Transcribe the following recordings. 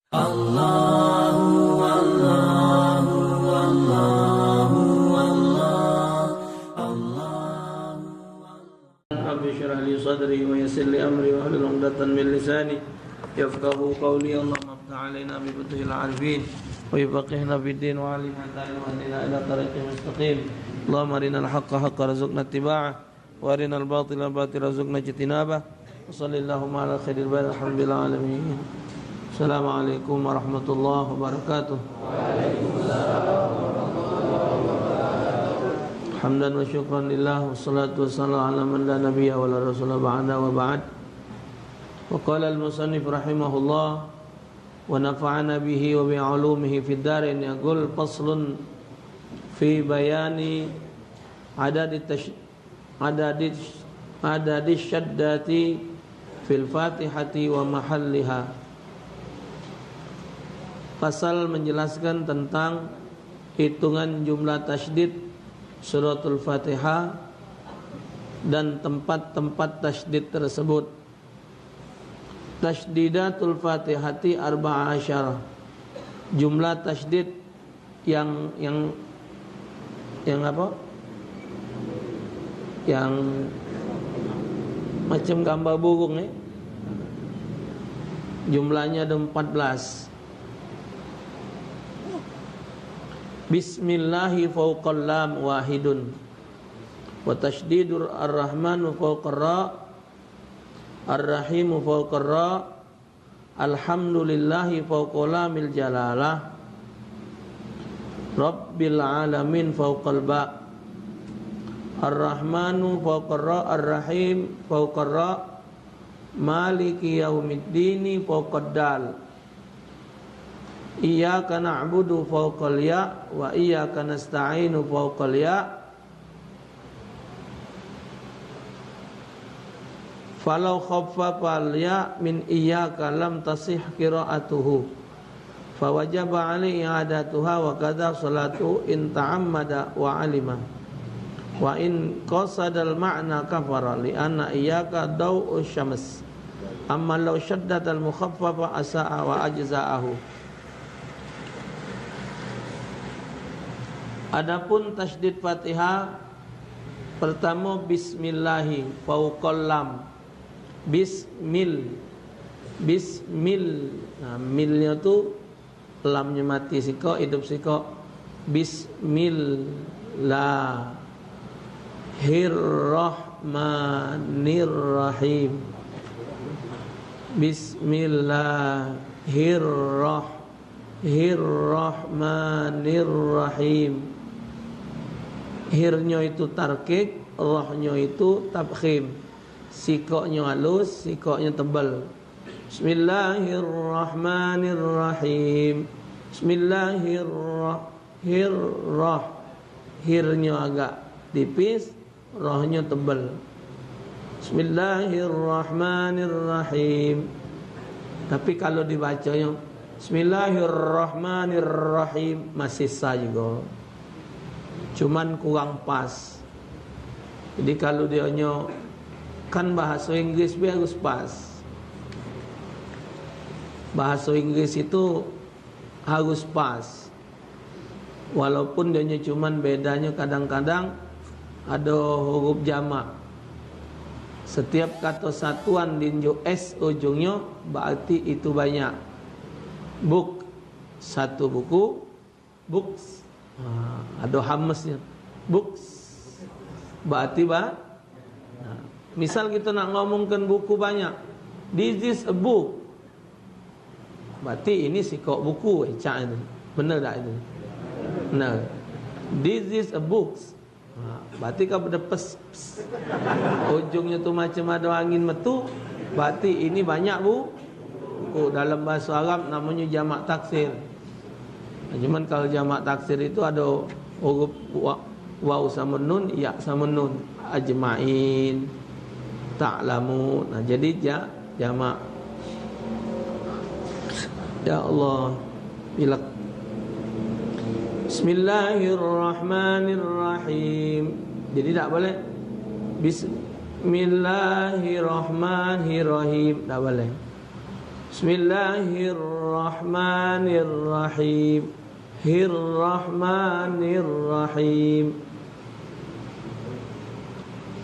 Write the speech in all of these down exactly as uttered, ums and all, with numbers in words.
Allahu, Allahu, Allahu, Allah, Allahu, Allah. Rabbi shrah li sadri wa yassir li amri wahlul 'uqdatan min lisani yafqahu qawli. Allahumma iftah alaina bi futuhil arifin wa faqihna fid din wa 'allimna ta'wil wa hdina ila tariqil mustaqim. Allahumma arinal haqqa haqqa warzuqna ittiba'ah. Wa arinal batila batila warzuqna ijtinabah. Wa sallallahu ala khairil bariyah, alhamdulillah alamin. Assalamualaikum warahmatullahi wabarakatuh. Hamdan wa syukran lillah, wassalatu wassalamu ala man la nabiyya wa la rasula ba'da, wa ba'd. Wa qala al-musannif rahimahullah, wa nafa'ana bihi wa bi ulumihi fid darain, yaqul, faslun fi bayani adadi tash-, adadi, adadi syaddati fil Fatihati wa mahalliha. Pasal menjelaskan tentang hitungan jumlah tasydid suratul Fatihah dan tempat-tempat tasydid tersebut. Tasydidatul Fatihati arba'a asyara. Jumlah tasydid yang, yang, yang apa? Yang macam gambar burung ni. Jumlahnya ada empat belas. Bismillahi fauqal lam wahidun. Wa tasydidur ar-rahmanu fauqar ra. Ar-Rahimu fauqar ra, Alhamdulillahi fauqa lamil jalalah, Rabbil alamin fauqal ba, Ar-Rahmanu fauqar ra, Ar-Rahim fauqar ra, Maliki yaumiddini fauqad dal. Iyyaka na'budu fauqal ya, wa iyyaka nasta'inu fauqal ya, Falau khaffafal ya min iyyaka lam tasih qira'atuhu, fawajaba alaihi i'adatuha wa kadza salatu in ta'ammada wa alima. Wa in qasadal ma'na kafara li anna iyyaka dau'us syams. Amma law syaddatal mukhaffafa asa'a wa ajza'ahu. Adapun tasydid Fatihah, pertamo bismillahi fauqal lam. Bismil. Bismil. Nah, milnyo tu lamnyo mati sikok, idup sikok. Bismillahirrahmanirrahim. Bismillahirrahmanirrahim. Hirnyo itu tarkik, rahnyo itu tafkhim. Sikoknyo halus, sikoknyo tebel. Bismillahirrahmanirrahim. Bismillahirrah-, hirrah. Hirnyo agak tipis, rahnyo tebel. Bismillahirrahmanirrahim. Tapi kalau dibacanya Bismillahirrahmanirrahim, masih sah juga. Cuman kurang pas. Jadi kalau dia nyo, kan bahasa Inggris be harus pas. Bahasa Inggris itu harus pas. Walaupun dia nyo cuman bedanya kadang-kadang ada huruf jamak. Setiap kata satuan dinjuk S ujungnya, berarti itu banyak. Book, satu buku. Books. Ha, ada hamesnya. Books. Berarti ba-, ha. Misal kita nak ngomongkan buku banyak. This is a book. Berarti ini sikok buku, eh, cak itu. Benar tak itu? Benar. This is a books. Ha, berarti kau beda pes, pes. Ujungnya tu macam ada angin metu, berarti ini banyak bu-, buku. Dalam bahasa Arab namanya jamak taksir. Nah, cuman kalau jamak taksir itu ada huruf wa-, waw sama nun, ya sama nun. Ajmain, ta'lamu. Nah, jadi ja-, jamak. Ya Allah, pilek. Bismillahirrahmanirrahim. Jadi tak boleh. Bismillahirrahmanirrahim. Tak boleh. Bismillahirrahmanirrahim. Hirrahmanirrahim.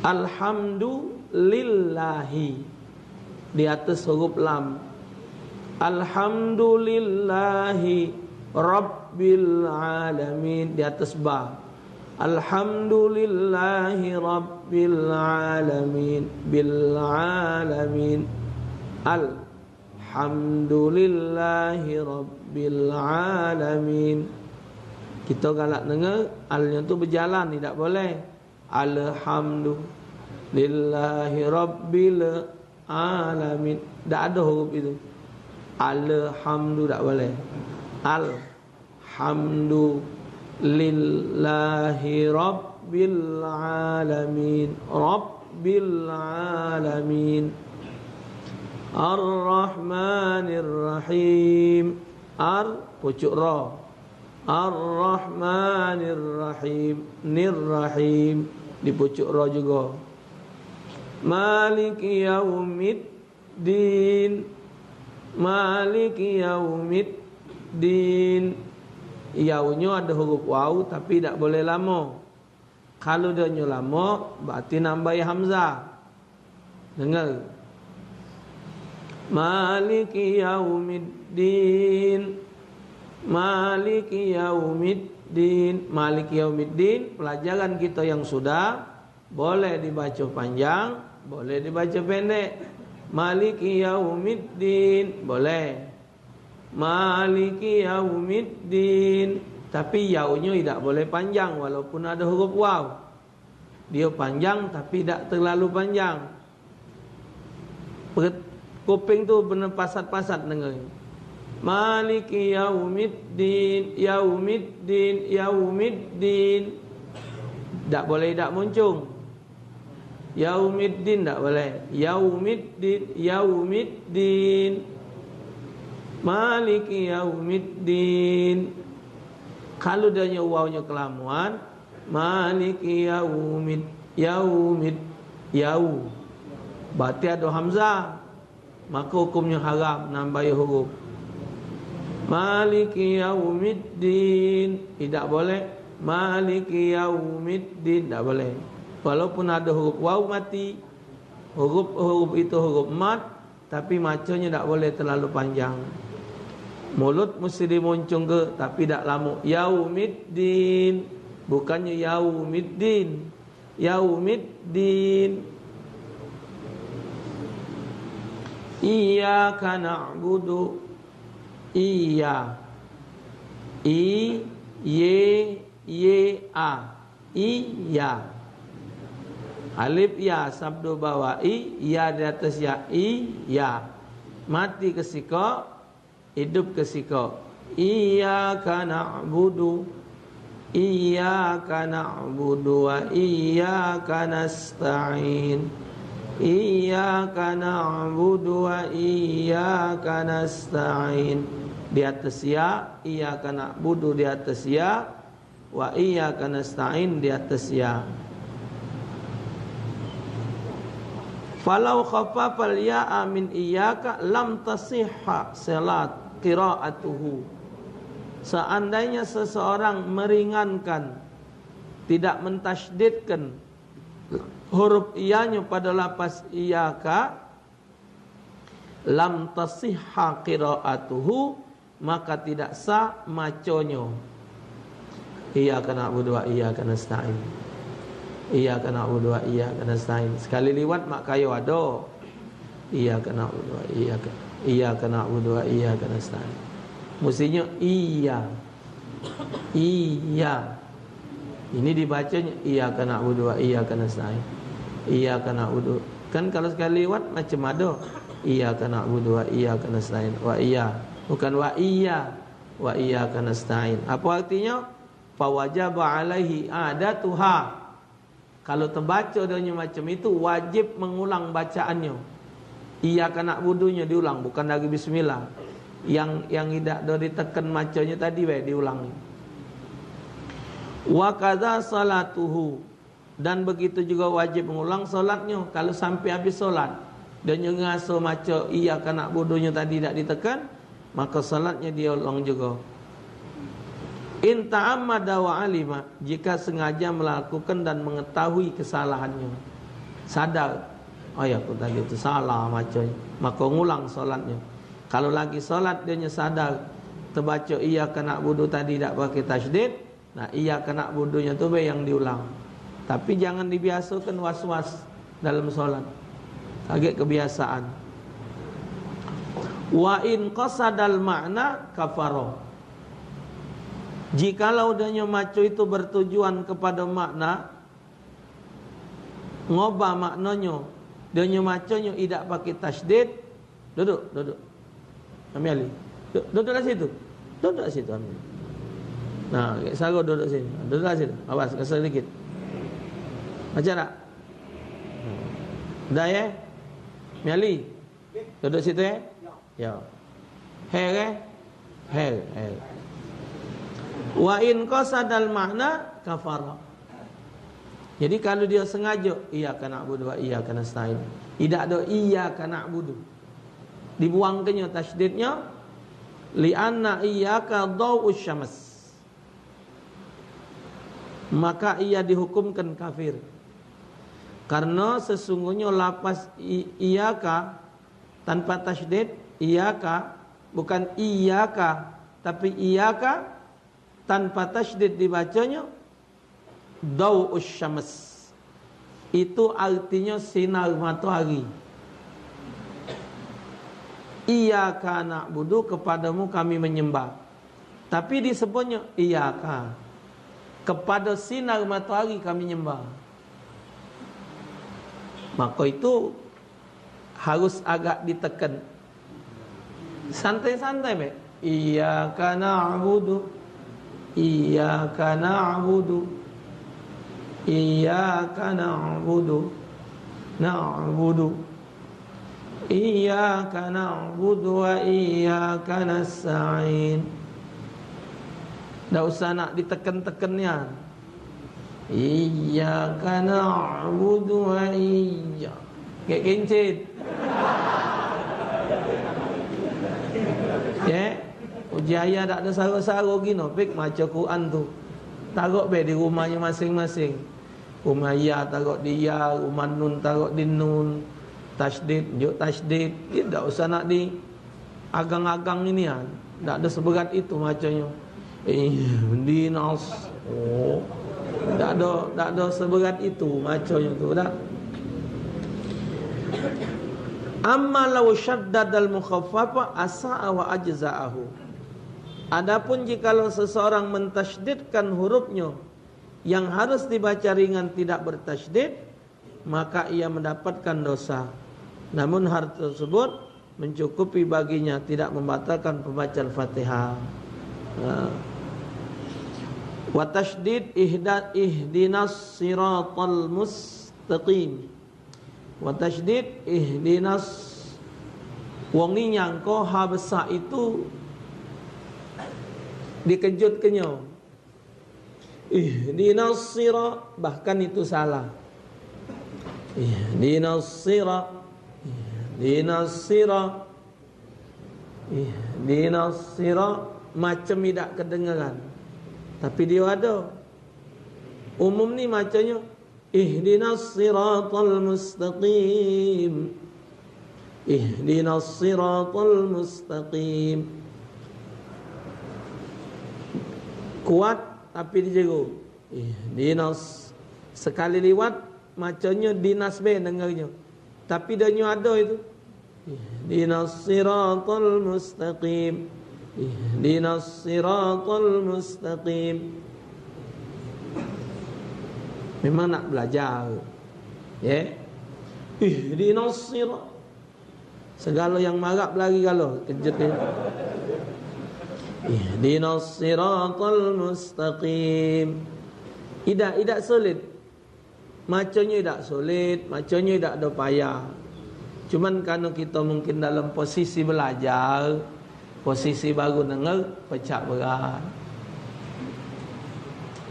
Alhamdulillahi. Di atas huruf lam. Alhamdulillahi Rabbil Alamin. Di atas ba. Alhamdulillahi Rabbil Alamin. Bil Alamin. Alhamdulillahi Rabbil Alamin. Kita galak dengar, alnya tu berjalan, tidak boleh. Alhamdulillahi Rabbil Alamin. Tak ada huruf itu. Alhamdu tak boleh. Alhamdulillahi Rabbil Alamin. Rabbil Alamin. Ar-Rahmanir Rahim. Ar, pucuk ra. Ar-Rahmanir Rahim. Nir Rahim. Di pucuk ra juga. Maliki yaumiddin. Maliki yaumiddin. Yaunyo ada huruf wau, tapi dak boleh lamo. Kalu dio nyo lamo, berarti nambahi hamzah. Dengar. Maliki yaumiddin. Maliki yaumiddin. Maliki yaumiddin, pelajaran kita yang sudah, boleh dibaca panjang, boleh dibaca pendek. Maliki yaumiddin, boleh. Maliki yaumiddin. Tapi yaunyo idak boleh panjang walaupun ada huruf waw. Dio panjang tapi idak terlalu panjang. Pet-, kuping tu bener pasat-pasat dengar. Maliki yaumiddin, yaumiddin, yaumiddin. Dak boleh idak muncung. Yaumiddin dak boleh. Yaumiddin, yaumiddin. Maliki yaumiddin. Kalu dio nyo wawnyo kelamuan, maliki yaumid, yaumid, yau. Berarti ada hamzah. Maka hukumnya haram nambahi huruf. Maliki yaumiddin. Idak boleh. Maliki yaumiddin. Dak boleh. Walaupun ada huruf waw mati. Huruf, huruf itu huruf mad. Tapi maconyo dak boleh terlalu panjang. Mulut mesti dimuncung ke, tapi dak lamo. Yaumiddin. Bukannya yaumiddin. Yaumiddin. Iyyaka na'budu. Iya. I, ye, ye, a. Iya. Alif ya, sabdo bawah i, ya di atas ya, iya. Mati ke sikok, idup ke sikok. Iyyaka na'budu. Iyyaka na'budu wa iyyaka nasta'in. Iyyaka na'budu wa iyyaka nasta'in. Di atas ya, iyyaka na'budu di atas ya, wa iyyaka nasta'in di atas ya. Falau khaffafal ya'a min iyyaka lam tasihha salat qira'atuhu. Seandainya seseorang meringankan, tidak mentasydidkan huruf iyanyo pada lafaz iyyaka, lam tasihha qira'atuhu, maka tidak sah maconyo. Iyyaka na'budu wa iyyaka nasta'in. Iyyaka na'budu wa iyyaka nasta'in. Sekali liwat mak kayo ado. Iyyaka na'budu wa iyyaka, iyyaka na'budu wa iyyaka nasta'in. Mustinyo iya. Iya. Ini dibacanya iyyaka na'budu wa iyyaka nasta'in. Iyyaka na'budu. Kan kalau sekali liwat macam ada. Iyyaka na'budu wa iyyaka nasta'in. Wa iya. Bukan wa iya. Wa iyyaka nasta'in. Apa artinya? Fawajaba alaihi adatuha. Kalau tebaca dia macam itu, wajib mengulang bacaannya. Iyyaka na'budunyo diulang, bukan dari bismillah. Yang, yang idak do diteken macanya tadi, bae diulang. Wa kadza salatuhu. Dan begitu juga wajib mengulang salatnya kalau sampai habis salat. Dia nyo ngaso maco iyyaka na'budunyo tadi dak diteken, maka salatnyo dia ulang jugo. In ta'ammada wa alima, jika sengaja melakukan dan mengetahui kesalahannyo. Sadar, "Oh ya, aku tadi tu salah maconyo," maka ngulang salatnyo. Kalau lagi salat dia nyo sadar, tebaco iyyaka na'budu tadi dak pakai tasydid, nah, iyyaka na'budunyo tu be yang diulang. Tapi jangan dibiasokan was-was dalam salat. Agek kebiasaan. Wa in qasadal ma'na kafaro. Jikalau dia nyo maco itu bertujuan kepada makna, ngobah maknonyo, dia nyo maconyo idak pakai tasydid, duduk, duduk. Kami ahli. Du-, duduklah situ. Duduk situ, kami. Nah, kayak sago duduk sini. Duduklah situ. Awas, kasar dikit. Baca tak? Dah ya? Miali. Duduk situ ya? Ya. Her eh? Her, her. Wa in qasadal makna kafara. Jadi kalau dia sengaja, iyyaka na'budu wa iyyaka nasta'in. Idak ada iyyaka na'budu. Dibuangkannya tasydidnya, li'anna iyyaka dhau'us syams. Maka ia dihukumkan kafir. Karena sesungguhnya lafaz i-, iyyaka tanpa tasydid, iyyaka, bukan iyyaka, tapi iyyaka, tanpa tasydid dibacanya, dhau'us syams. Itu artinya sinar matahari. Iyyaka na'budu, kepadamu kami menyembah. Tapi disebutnya iyyaka. Kepada sinar matahari kami nyembah. Maka itu harus agak diteken. Santai-santai be. Iyyaka na'budu. Iyyaka na'budu. Iyyaka na'budu. Na'budu. Iyyaka na'budu wa iyyaka nasta'in. Ndak usah nak diteken-teken nian. Iyyaka na'budu wa iyya-, kayak kencit. Ya, uji ayah dak ada saro-saro gino, pik maca Quran tu. Tarok be di rumahnyo masing-masing. Rumah ya tarok di ya, rumah nun tarok di nun. Tasydid, njuk tasydid. Dia dak usah nak di agang-agang inian. Dak ada seberat itu maconyo. Ihdinas. Oh. Dak ada, dak ada seberat itu maconyo tu dak. Amma law syaddadal mukhaffafa asa'a wa ajza'ahu. Adapun jikalau seseorang mentasydidkan hurufnya yang harus dibaca ringan tidak bertasydid, maka ia mendapatkan dosa. Namun hal tersebut mencukupi baginya, tidak membatalkan pembaca Al-Fatihah. Nah. Wa tasydid ihda-, ihdinas siratal mustaqim. Wa tasydid ihdinas, wong ni nyangko ha besak itu dikejutkenyo. Ihdinas sira, bahkan itu salah. Ihdinas sira, ihdinas sira, ihdinas sira, macam idak kedengeran. Tapi dia ada. Umum ni macamnya, ihdinas siratal mustaqim. Ihdinas siratal mustaqim. Kuat tapi di jero. Ihdinas. Sekali liwat, macamnya dinas be dengarnya. Tapi dia nyo ada itu. Ihdinas siratal mustaqim. Ihdinas siratal mustaqim. Memang nak belajar. Ya. Ihdinas sira-, segala yang marah belari galo, kejut dia. Ihdinas siratal mustaqim. Idak, idak sulit. Maconyo idak sulit, maconyo idak ado payah. Cuman karena kita mungkin dalam posisi belajar, posisi baru dengar, pecak berat.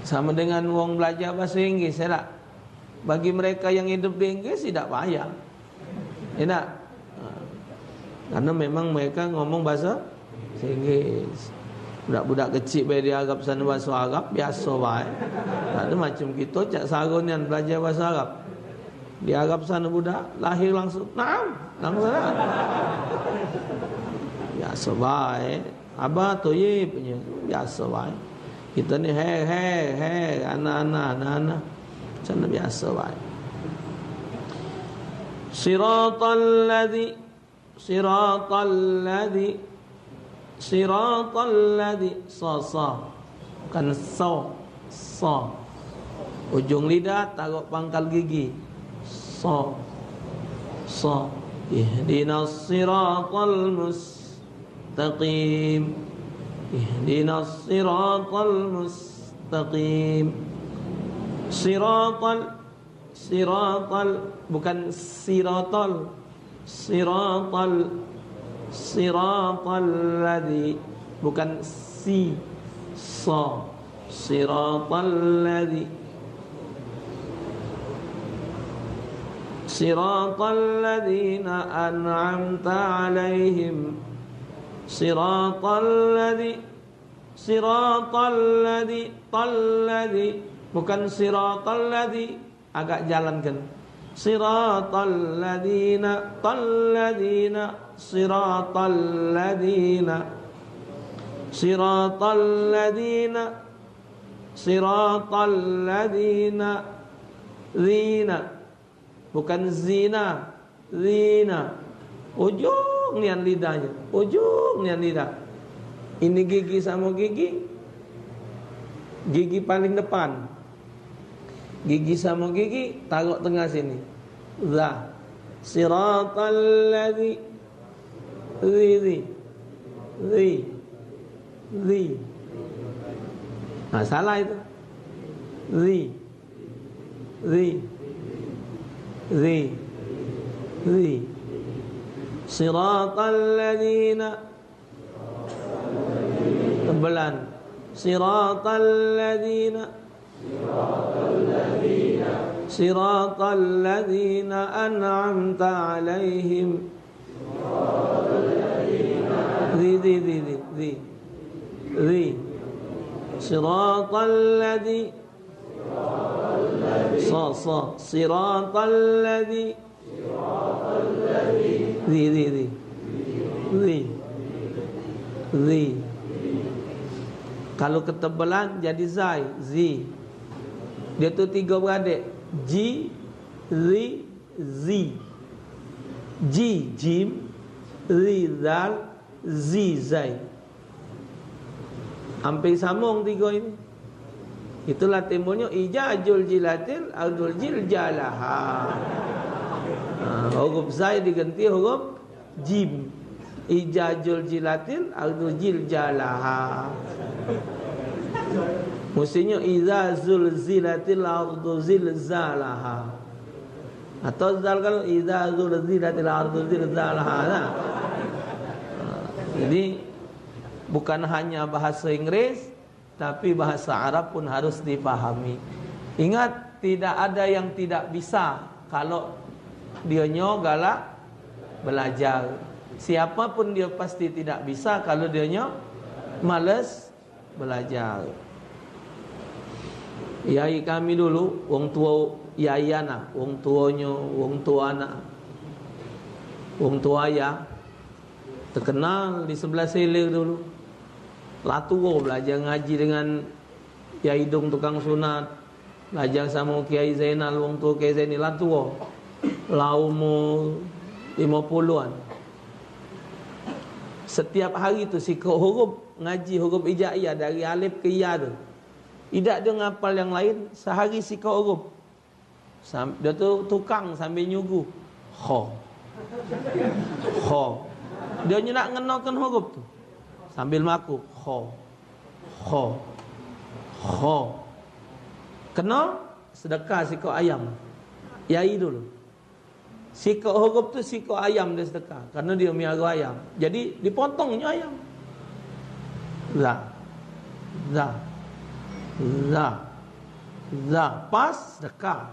Sama dengan wong belajar bahasa Inggris, ya tak? Bagi mereka yang hidup di Inggris, idak payah. Ya tak? Karena memang mereka ngomong bahasa Inggris. Budak-budak kecik bae di Arab sana bahasa Arab, biasa bae. Dak ado macam kito, cak saro nian belajar bahasa Arab. Di Arab sana budak lahir langsung, "Naam," langsung dah. Biasa bae. "Aba, toyib," punyo. Biasa bae. Kito ni, "He, he, he, ana, ana, ana, ana." Sana biasa bae. Siratal ladzi, siratal ladzi, siratal ladzi, sa, sa. Bukan so, sa. Ujung lidah taruh pangkal gigi. Sa, sa. Ihdinas siratal mustaqim. Ihdinas siratal mustaqim. Siratal, siratal, bukan siratal. Siratal, siratal ladzi, bukan si, sa. Siratal ladzi, siratal ladzina an'amta 'alaihim. Siratal ladzi, siratal ladzi, tal ladzi, bukan siratal ladzi. Agak jalankan. Siratal ladzina, tal ladzina, siratal ladzina. Siratal ladzina, siratal ladzina, zina. Bukan zina, zina. Ujung nian lidahnyo, ujung nian lidah. Ini gigi samo gigi, gigi paling depan. Gigi samo gigi taruh tengah sini. Za. Siratal ladzi, zi, zi. Zi. Zi. Nah, salah itu. Zi. Zi. Zi. Zi. Siratal ladzina, tebelan. Siratal ladzina, siratal ladzina an'amta 'alaihim. Zi, zi, zi, zi, zi. Zi. Siratal ladzi, sa, sa. Siratal ladzi. Zi, zi, zi. Zi. Zi. Kalu ketebelan jadi zai, zi. Dio tu tigo beradek. Ji, zi, zi. Ji, jim, zi, zal, zi, zai. Hampir sambung tigo ini. Itulah timbulnyo ijajul jilatil ardul jiljalaha. Ha, huruf zai diganti huruf jim. Ijajul jilatil ardul jiljalaha. Mustinyo iza zulzilatil ardu zilzalaha. Atau zal kalu, "Idza zulzilatil ardu zilzalaha." Nah. Jadi, bukan hanya bahasa Inggris, tapi bahasa Arab pun harus dipahami. Ingat, tidak ada yang tidak bisa kalau dionyo galak belajar. Siapapun dio pasti tidak bisa kalau dionyo males belajar. Yai kami dulu, wong tuo yai anak, wong tuonyo, wong tuo anak, wong tuo ayah, terkenal di sebelah Seler dulu. Lah tuo belajar ngaji dengan Yai Dong tukang sunat, belajar samo Kiai Zainal, wong tuo Kiai Zainal, lah tuo. Lah umur limo puluhan. Setiap hari tu sikok huruf ngaji huruf hijaiyah dari alif ke ya tu. Idak dio ngapal yang lain, sehari sikok huruf. Sam, dio tu tukang sambil nyuguh. Kho. Kho. Dio nyo nak ngenoken huruf tu. Sambil maku. Kho. Kho. Kho. Keno sedekah sikok ayam. Yai dulu. Sikok huruf tu sikok ayam dio sedekah, kareno dio miaro ayam. Jadi dipotongnyo ayam. Za. Za. Za. Za. Pas sedekah.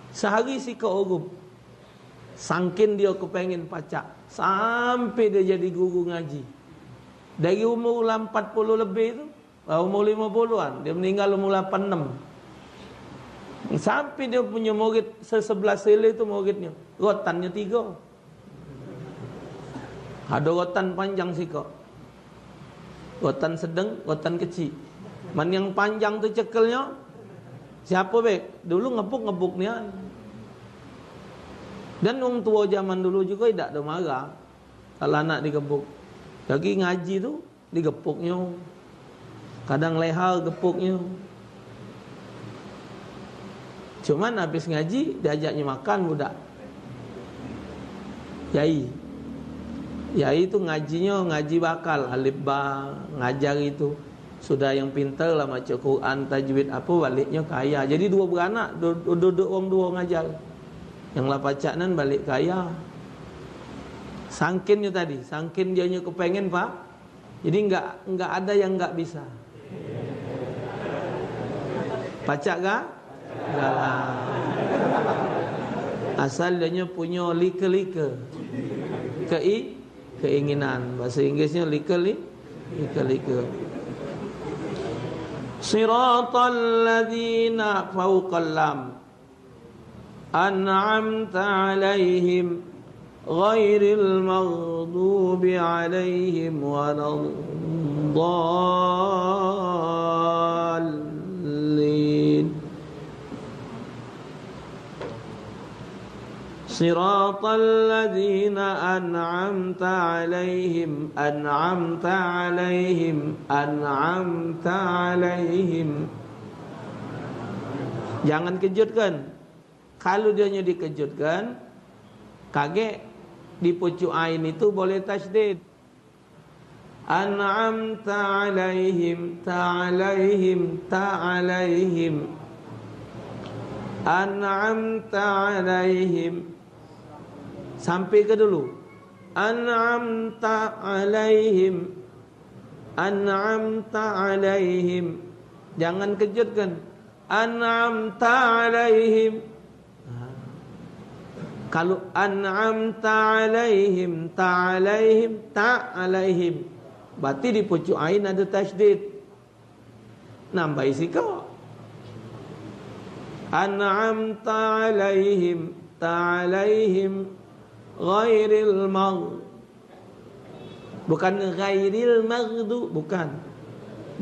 Sehari sikok huruf. Sangkin dio kepengen pacak, sampe dio jadi guru ngaji. Dari umur la empat puluh lebih tu, la umur limo puluhan, dio meninggal umur lapan enam. Sampe dio punyo murid sesebelah sele tu muridnyo, rotannyo tigo. Ado rotan panjang sikok. Rotan sedeng, rotan kecik. Man yang panjang tu cekelnyo, siapo be? Dulu ngebuk-ngebuk nian. Dan wong tuo zaman dulu jugo idak ado marah kalu anak digebuk. Lagi ngaji tu digepuknyo. Kadang leha gepuknyo. Cuman habis ngaji, diajaknyo makan budak. Yai. Yai tu ngajinyo ngaji bakal, alif ba, ngajar itu. Sudah yang pinter la maco Quran, tajwid, apo, baliknyo kaya. Jadi duo beranak, du-, duduk wong duo ngajar. Yang la pacak nan balik kaya. Sangkinnyo tadi, sangkin dionyo kepengen, Pak. Jadi enggak, enggak ada yang enggak bisa. Pacak ga? Galak. Asal dionyo punyo like-like. Kei-, keinginan. Bahasa Inggrisnyo like-li-, like-like. Siratal ladzina fauqal lam. أنعمت عليهم غير المغضوب عليهم ولا الضالين. صراط الذين أنعمت عليهم، أنعمت عليهم، أنعمت عليهم. Jangan kejutkan. Kalu dionyo dikejutkan, kagek di pucuk ain itu boleh tasydid. An'amta alaihim, ta alaihim, ta alaihim. An'amta alaihim. Sampai ke dulu. An'amta alaihim. An'amta alaihim. Jangan kejutkan. An'amta alaihim. Nah. Kalu an'amta alaihim, ta alaihim, ta alaihim. Berarti di pucuk ain ada tasydid. Nambahi sikok. An'amta alaihim, ta alaihim, ghairil magh-, bukan ghairil maghdu-, bukan.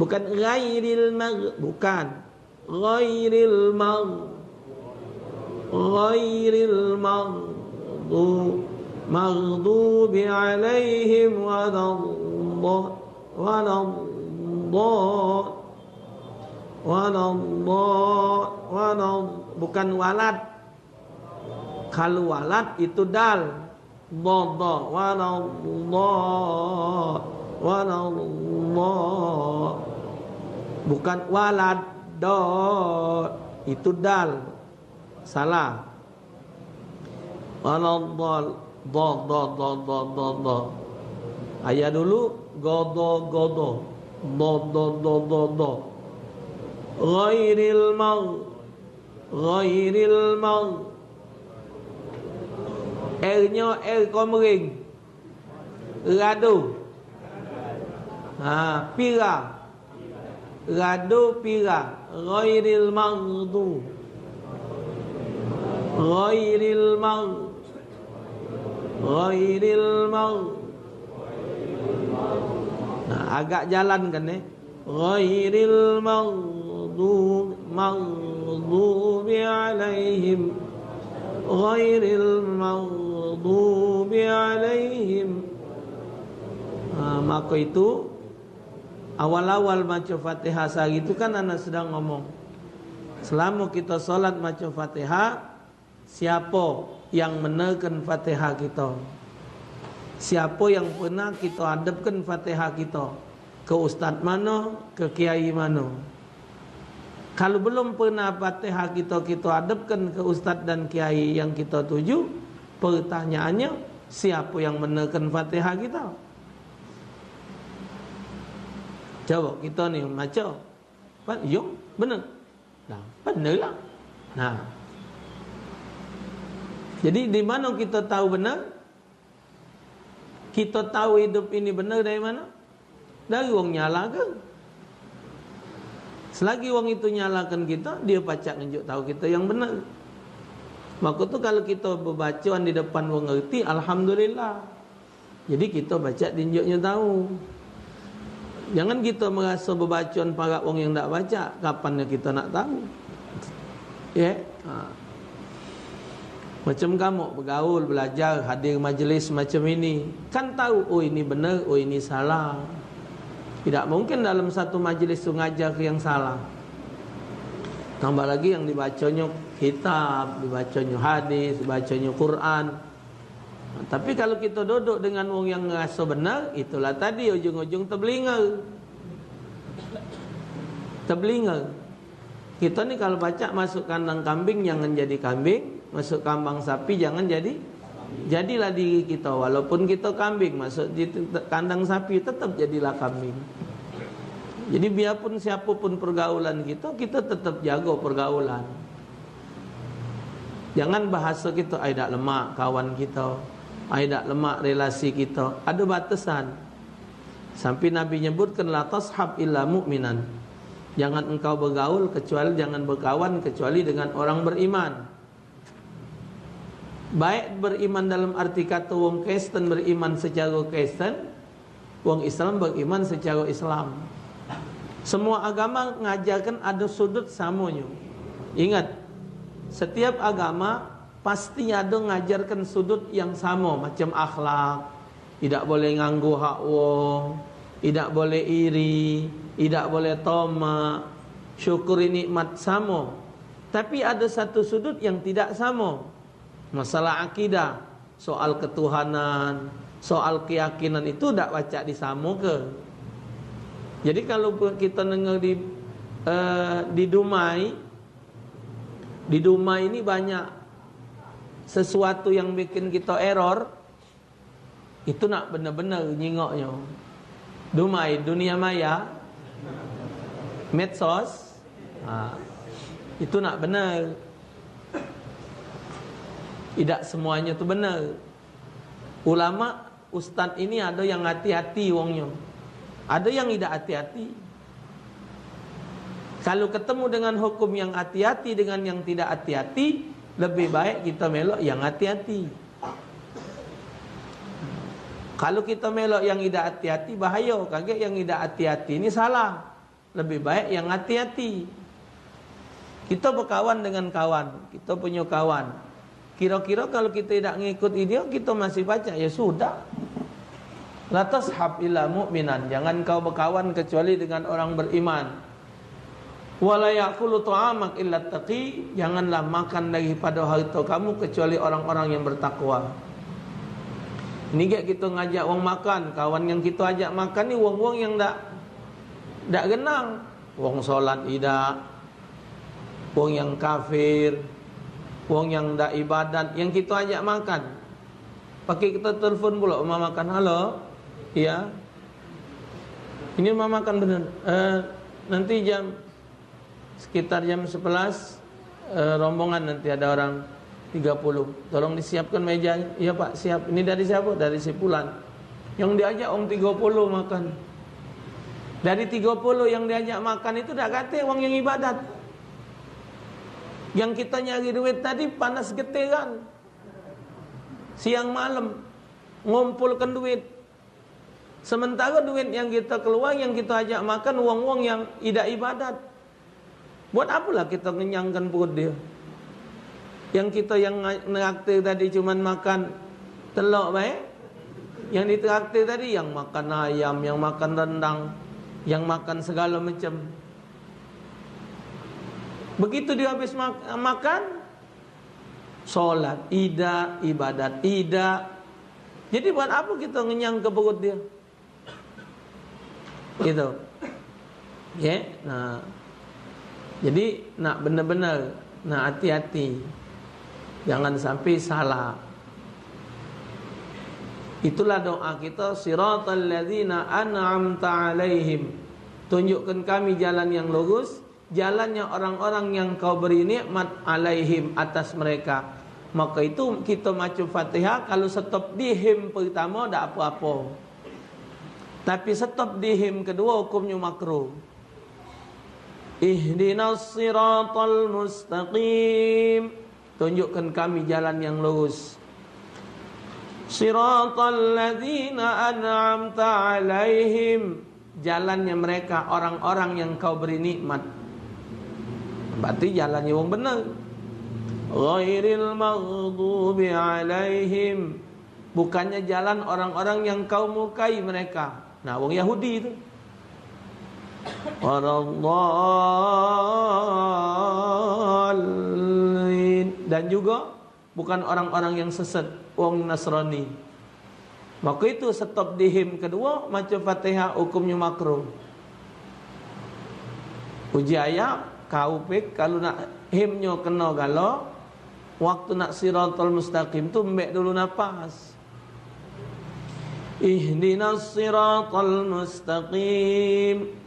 Bukan ghairil magh-, bukan. Ghairil magh-, ghairil maghdu-, maghdubi alaihim waladh-, waladh-, waladh-, waladh-, bukan walad. Kalu walad itu dal. Dha, dha, waladh-, waladh-, bukan walad, do. Itu dal. Salah. Waladh-, dha, dha, dha. Ayah dulu, godo, godo. Dha, dha, dha, dha, dha. Ghairil magh-, Ghairil magh-, R-nyo R komering. Rado. Ha, pira. Rado pira. Ghairil maghdu-, ghairil magh-, ghairil magh-, nah, agak jalan kan, eh? Ghairil maghdub-, maghdubi alaihim. Ghairil maghdubi alaihim. Ha, maka itu, awal-awal maco Fatihah sehari itu kan ana sedang ngomong. Selamo kito salat maco Fatihah, siapo yang menerken Fatihah kito? Siapo yang pernah kito adepken Fatihah kito? Ke ustad mano? Ke kiai mano? Kalu belum pernah Fatihah kito, kito adepken ke ustad dan kiai yang kito tuju, pertanyaannyo, siapo yang menerken Fatihah kito? Cobo kito ni maco. Kan? Iyo, bener. Nah, bener lah. Nah. Jadi, di mano kito tau bener? Kito tau idup ini bener dari mano? Dari wong nyalahke. Selagi wong itu nyalahke kito, dio pacak ngenjuk tau kito yang bener. Mako tu, kalu kito bebacoan di depan wong ngerti, alhamdulillah. Jadi, kito pacak dienjuknyo tau. Jangan kito meraso bebacoan parak wong yang dak pacak, kapannya kito nak tau? Ye? Ha. Macam kamu begaul, belajar, hadir majelis macam ini, kan tau, oh, ini bener, oh, ini salah. Tidak mungkin dalam satu majelis tu ngajar ke yang salah. Tambah lagi yang dibaconyo kitab, dibaconyo hadis, dibaconyo Quran. Tapi kalu kito duduk dengan wong yang ngeraso benar, itulah tadi ujung-ujung tebelinga. Tebelinga. Kito ni kalu pacak masuk kandang kambing, jangan jadi kambing, masuk kambang sapi, jangan jadi, jadilah diri kito. Walaupun kito kambing, masuk di te-, kandang sapi, tetap jadilah kambing. Jadi, biarpun siapapun pergaulan kito, kito tetap jago pergaulan. Jangan bahaso kito, "Ai, dak lemak kawan kito, ai, dak lemak relasi kito." Ado batesan. Sampai Nabi nyebutkan, "La tashab illa mu'minan." Jangan engkau begaul kecuali, jangan berkawan kecuali dengan orang beriman. Baik beriman dalam arti kata wong Kristen beriman secara Kristen, wong Islam beriman secara Islam. Semua agama ngajarkan ada sudut samonyo. Ingat, setiap agama pasti ada ngajarkan sudut yang sama, macam akhlak, idak boleh nganggu hak wong, idak boleh iri, idak boleh tomak, syukuri nikmat, samo. Tapi ada satu sudut yang tidak samo. Masalah akidah, soal ketuhanan, soal keyakinan itu dak pacak disamoke. Jadi, kalu pe-, kita dengar di, eh, di Dumai, di Dumai ini banyak sesuatu yang bikin kita error, itu nak bener-bener nyingoknyo. Dumai, dunia maya, medsos, ha, itu nak bener. Idak semuanya tu bener. Ulama, ustaz ini ada yang hati-hati wongnyo, ada yang idak hati-hati. Kalu ketemu dengan hukum yang hati-hati dengan yang tidak hati-hati, lebih baik kita melok yang hati-hati. Kalu kita melok yang idak hati-hati, bahayo. Kagek yang idak hati-hati ni salah. Lebih baik yang hati-hati. Kita bekawan dengan kawan, kita punyo kawan. Kiro-kiro kalu kita idak ngikut dia, kita masih pacak, ya sudah. La tashab illa mu'minan, jangan kau bekawan kecuali dengan orang beriman. Wala ya'kulu ta'amak illa taqi, janganlah makan daripada harta kamu kecuali orang-orang yang bertakwa. Ini gek kita ngajak wong makan, kawan yang kita ajak makan ni wong-wong yang dak, dak genang. Wong solat idak, wong yang kafir, wong yang dak ibadat, yang kita ajak makan. Pakai kita telepon pula rumah makan, "Halo, iya, ini rumah makan bener. Eh, nanti jam, sekitar jam sebelas, eh, rombongan nanti ada orang tiga puluh. Tolong disiapkan mejanya." "Iya, Pak, siap." "Ini dari siapa?" "Dari si Pulan." Yang diajak wong tiga puluh makan. Dari tiga puluh yang diajak makan itu dak katek wong yang ibadat. Yang kita nyari duit tadi panas geteran. Siang malam ngumpulkan duit. Sementara duit yang kita keluar, yang kita ajak makan, wong-wong yang idak ibadat. Buat apalah kita ngenyangkan perut dia? Yang kita yang nga-, neraktir tadi cuman makan telok bae. Yang ditraktir tadi yang makan ayam, yang makan rendang, yang makan segala macam. Begitu dia habis mak-, makan, solat idak, ibadat idak. Jadi buat apa kita ngenyang ke perut dia? Gitu. Ye, nah. Jadi nak bener-bener, nak hati-hati. Jangan sampai salah. Itulah doa kita, "Siratal ladzina an'amta 'alaihim." Tunjukkan kami jalan yang lurus, jalannya orang-orang yang Kau beri nikmat, alaihim, atas mereka. Maka itu kita maca Fatihah, kalau stop di him pertama dak apa-apa. Tapi stop di him kedua hukumnya makruh. Ihdinas siratal mustaqim. Tunjukkan kami jalan yang lurus. Siratal ladzina an'amta alaihim. Jalannya mereka orang-orang yang kau beri nikmat. Berarti jalannya wong benar. Ghairil maghdubi alaihim. Bukannya jalan orang-orang yang kau murkai mereka. Nah, wong Yahudi tu. Waladdallin. Dan juga bukan orang-orang yang sesat, wong Nasrani. Maka itu stop di him kedua, maca Fatihah hukumnya makruh. Uji ayat, kau pik, kalau nak himnya kena galo, waktu nak siratal mustaqim tu, ambek dulu napas. Ihdinas siratal mustaqim.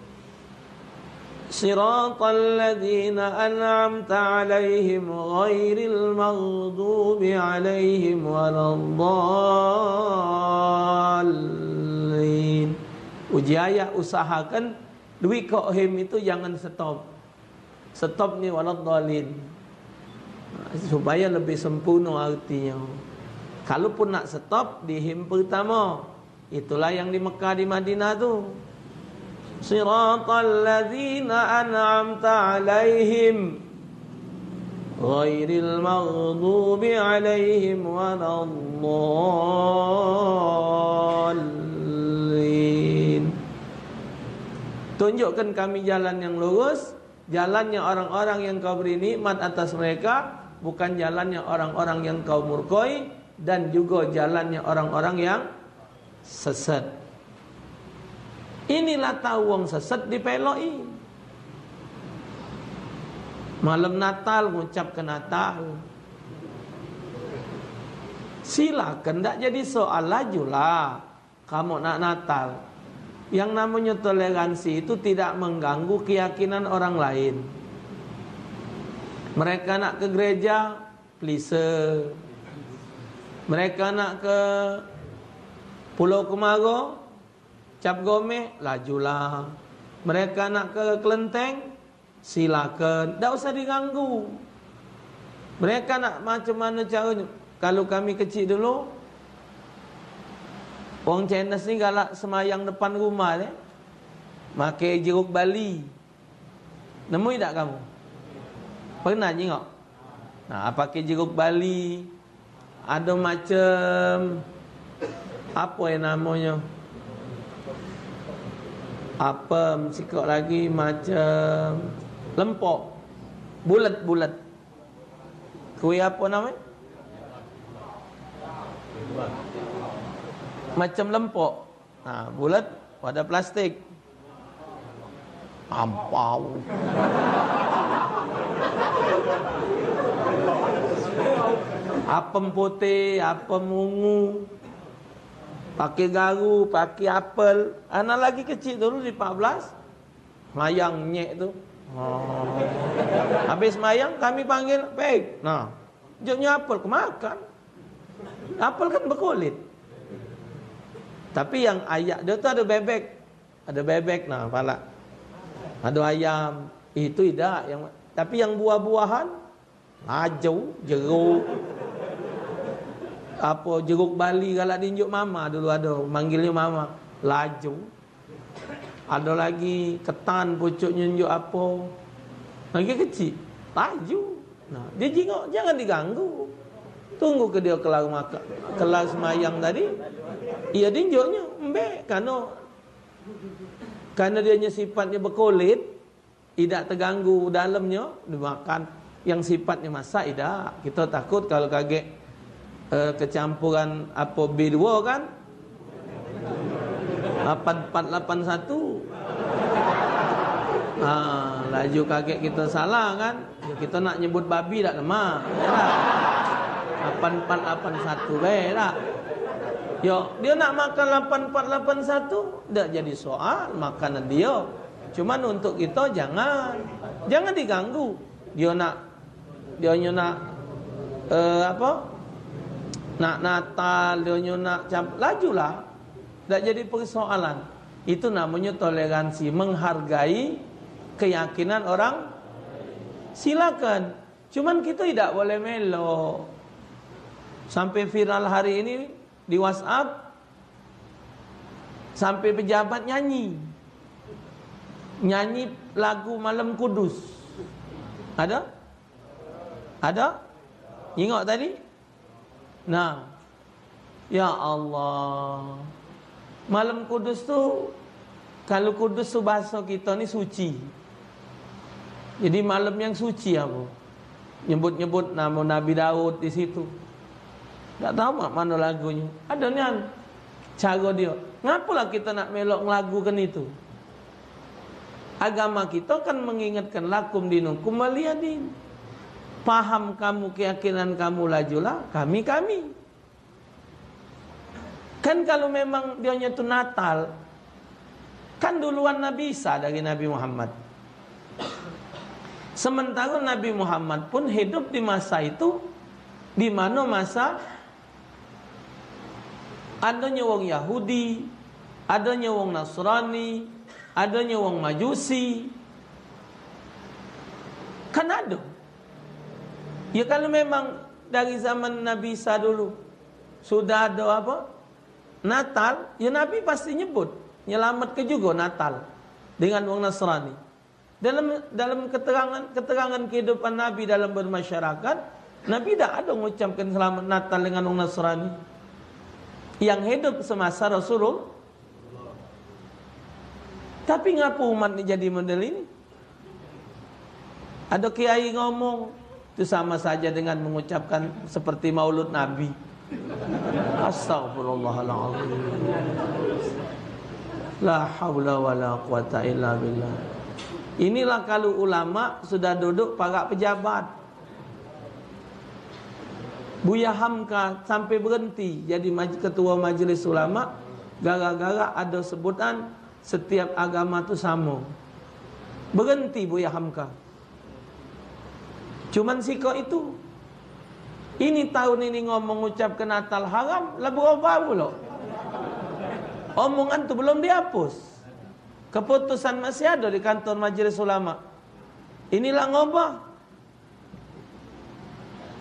Siratal ladzina an'amta alaihim ghairil maghdubi alaihim waladdallin. Uji ayat, usahakan dui kok him itu jangan stop. Stop ni waladdallin. Supaya lebih sempurna artinya. Kalaupun nak stop di him pertama, itulah yang di Mekah, di Madinah tu. Siratal ladzina an'amta alaihim ghairil maghdubi alaihim waladdallin. Tunjukkan kami jalan yang lurus, jalannya orang-orang yang kau beri nikmat atas mereka, bukan jalannya orang-orang yang kau murkoi, dan juga jalannya orang-orang yang sesat. Inilah tau wong sesat dipeloi. Malam Natal ngucap ke Natal. Silakan, ndak jadi soal, lajulah. Kamu nak Natal. Yang namanya toleransi itu tidak mengganggu keyakinan orang lain. Mereka nak ke gereja, plise. Mereka nak ke Pulau Kemaro, Cap Gomeh, lajulah. Mereka nak ke kelenteng, silakan, dak usah diganggu. Mereka nak macam mana caranya. Kalau kami kecil dulu, wong Chinese ni galak semayang depan rumah je, make jeruk bali. Nemu dak kamu? Pernah jingok? Nah, pakai jeruk bali, ado macem, apo yang namonyo? Apem, sikok lagi macem lempok. Bulet-bulet. Kue apo namonyo? Macem lempok. Nah, bulat, wadah plastik. Ampau. Apem putih, apem ungu. Pakai garu, pakai apel. Anak lagi kecil dulu di empat belas. Mayang nyek tu. Oh. Habis mayang, kami panggil, "Peg." Nah, joknya apel kemakan. Apel kan bekulit. Tapi yang ayak dia tu ada bebek. Ada bebek, nah, palak. Ada ayam. Itu idak. Yang, tapi yang buah-buahan, laju, jeruk. Apa, jeruk bali galak dinjuk mama dulu ada. Manggilnya mama. Laju. Ada lagi ketan pucuk nyunjuk apa. Lagi kecil. Laju. Nah, dia jingok, jangan diganggu. Tunggu ke dia kelar makan, kelar semayang tadi. Iya, dinjuknya, embek, karena, karena dia nya sifatnya bekulit, idak terganggu dalamnya dimakan. Yang sifatnya masak, idak. Kita takut kalau kagek, eh, kecampuran apa B dua kan? Lapan empat lapan satu. Ha, laju kagek kita salah kan? Ya, kita nak nyebut babi dak lemak. Ya dak? Lapan empat lapan satu bae dak? Yo, dia nak makan lapan empat lapan satu, dak jadi soal makanan dia. Cuman untuk kita jangan. Jangan diganggu. Dia nak, dia nyo nak eh, apa? Nak Natal, dionyo nak cam, lajulah. Dak jadi persoalan. Itu namanya toleransi, menghargai keyakinan orang. Silakan. Cuman kita tidak boleh melo. Sampai viral hari ini di WhatsApp, sampai pejabat nyanyi. Nyanyi lagu Malam Kudus. Ada? Ada? Nyingok tadi? Nah. Ya Allah. Malam Kudus tu, kalu Kudus tu bahaso kito ni suci. Jadi malam yang suci apo? Nyebut-nyebut namo Nabi Daud di situ. Dak tahu mak mano lagunyo. Ado nian caro dio. Ngapolah kito nak melok ngelagukan itu? Agama kito kan mengingatkan, "Lakum dinukum waliyadin." Paham kamu, keyakinan kamu, lajulah, kami, kami. Kan kalu memang dionyo tu Natal, kan duluan Nabi Isa dari Nabi Muhammad. Sementara Nabi Muhammad pun hidup di masa itu, di mano masa adonyo wong Yahudi, adonyo wong Nasrani, adonyo wong Majusi. Kan ado. Ya, kalu memang dari zaman Nabi Isa dulu sudah ado apo? Natal, ya Nabi pasti nyebut, nyelamatke jugo Natal dengan wong Nasrani. Dalam, dalam keterangan, keterangan kehidupan Nabi dalam bermasyarakat, Nabi dak ado ngucapkan selamat Natal dengan wong Nasrani yang hidup semasa Rasulullah. Tapi ngapo umat ni jadi model ini? Ado kiai ngomong, itu sama saja dengan mengucapkan seperti Maulud Nabi. Astagfirullahalazim. La haula wala quwata illa billah. Inilah kalu ulama sudah duduk parak pejabat. Buya Hamka sampai berhenti jadi maj-, ketua majelis ulama gara-gara ado sebutan setiap agama tu samo. Berhenti Buya Hamka. Cuman sikok itu. Ini tahun ini ngomong ngucapke Natal haram, lah berubah pulo. Omongan tu belum dihapus. Keputusan masih ado di kantor majelis ulama. Inilah ngubah.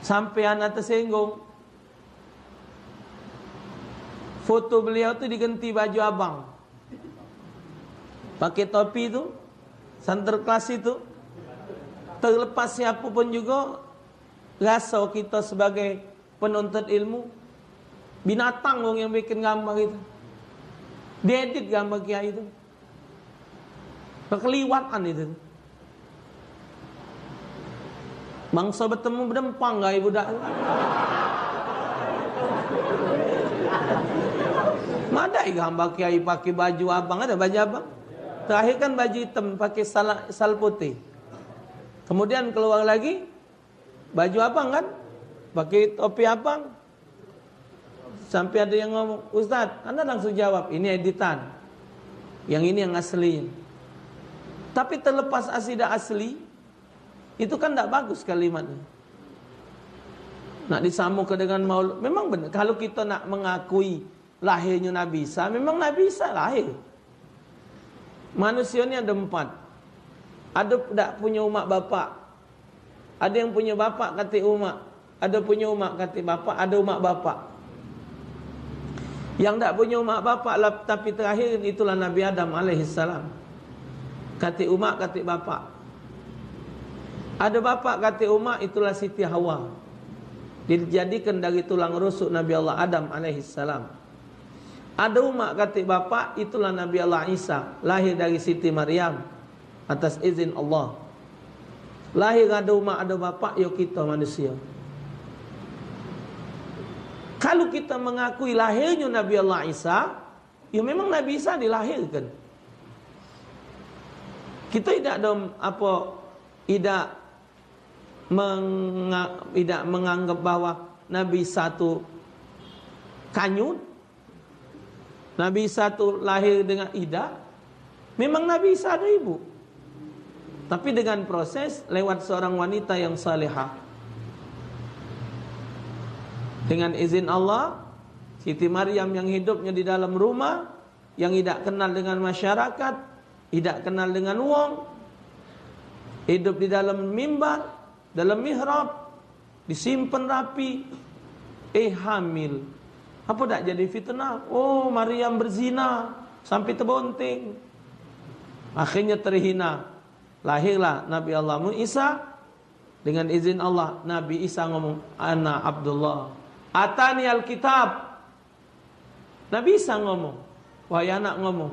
Sampai ana tersinggung. Foto beliau tu diganti baju abang. Pakai topi tu, Santa Claus itu. Terlepas siapa pun juga, rasa kita sebagai penuntut ilmu, binatang wong yang bikin gambar itu. Diedit gambar kiai itu. Kekeliwatan itu. Bangsa betemu bedempang gai budak tu. Madai gambar kiai pakai baju abang, ada baju abang. Terakhir kan baju hitam pakai sal, sal putih. Kemudian keluar lagi baju abang kan, pakai topi abang. Sampai ada yang ngomong, "Ustaz," anda langsung jawab, "Ini editan. Yang ini yang asli." Tapi terlepas asli dak asli, itu kan dak bagus kalimatnya. Nak disamakan dengan maulud. Memang benar, kalau kita nak mengakui lahirnya Nabi Isa, memang Nabi Isa lahir. Manusia ni ada empat. Ada dak punya umak bapak. Ada yang punya bapak katik umak. Ada punya umak katik bapak, ada umak bapak. Yang dak punya umak bapak lah, tapi terakhir itulah Nabi Adam alaihissalam. Katik umak, katik bapak. Ada bapak katik umak, itulah Siti Hawa. Dijadikan dari tulang rusuk Nabi Allah Adam alaihissalam. Ada umak katik bapak, itulah Nabi Allah Isa, lahir dari Siti Maryam atas izin Allah. Lahir ada umak, ada bapak, yo kita manusia. Kalau kita mengakui lahirnya Nabi Allah Isa, ya memang Nabi Isa dilahirkan. Kita tidak ada apa, tidak menga-, tidak menganggap bahwa Nabi Isa tu kanyut. Nabi Isa tu lahir dengan, idak. Memang Nabi Isa ada ibu. Tapi dengan proses lewat seorang wanita yang salehah. Dengan izin Allah, Siti Maryam yang hidupnya di dalam rumah, yang idak kenal dengan masyarakat, idak kenal dengan wong, hidup di dalam mimbar, dalam mihrab, disimpan rapi, eh, hamil. Apa dak jadi fitnah? Oh, Maryam berzina sampai tebonting. Akhirnya terhina. Lahirlah Nabi Allah Isa. Dengan izin Allah, Nabi Isa ngomong, "Ana Abdullah. Atani Alkitab." Nabi Isa ngomong, wahai anak, ngomong.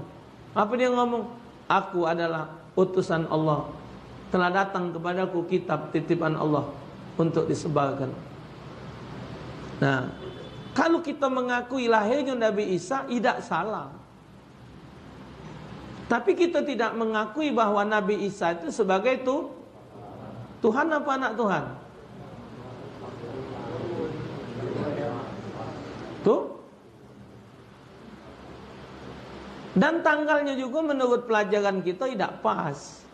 Apa dia ngomong? "Aku adalah utusan Allah. Telah datang kepadaku kitab titipan Allah untuk disebarkan." Nah, kalau kita mengakui lahirnya Nabi Isa, tidak salah. Tapi kita tidak mengakui bahwa Nabi Isa itu sebagai tu, Tuhan apa anak Tuhan? Tu? Dan tanggalnya juga menurut pelajaran kita tidak pas.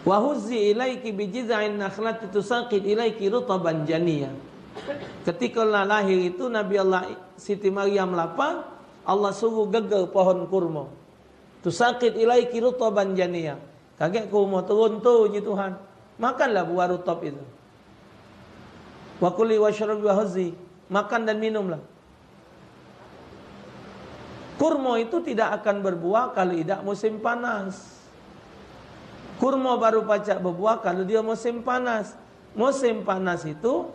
"Wa huzzi ilaiki bi jiz'in nakhlati tusaqit ilaiki rutaban janiya." Ketika lah lahir itu, Nabi Allah Siti Maryam lapar, Allah suruh geger pohon kurma. "Tusaqit ilaiki rutaban janiya." Kagek kurma turun tu, ji Tuhan. Makanlah buah rutab itu. "Wa kuli wasyrabi wa huzzi." Makan dan minumlah. Kurma itu tidak akan berbuah kalau idak musim panas. Kurma baru pacak berbuah kalau dia musim panas. Musim panas itu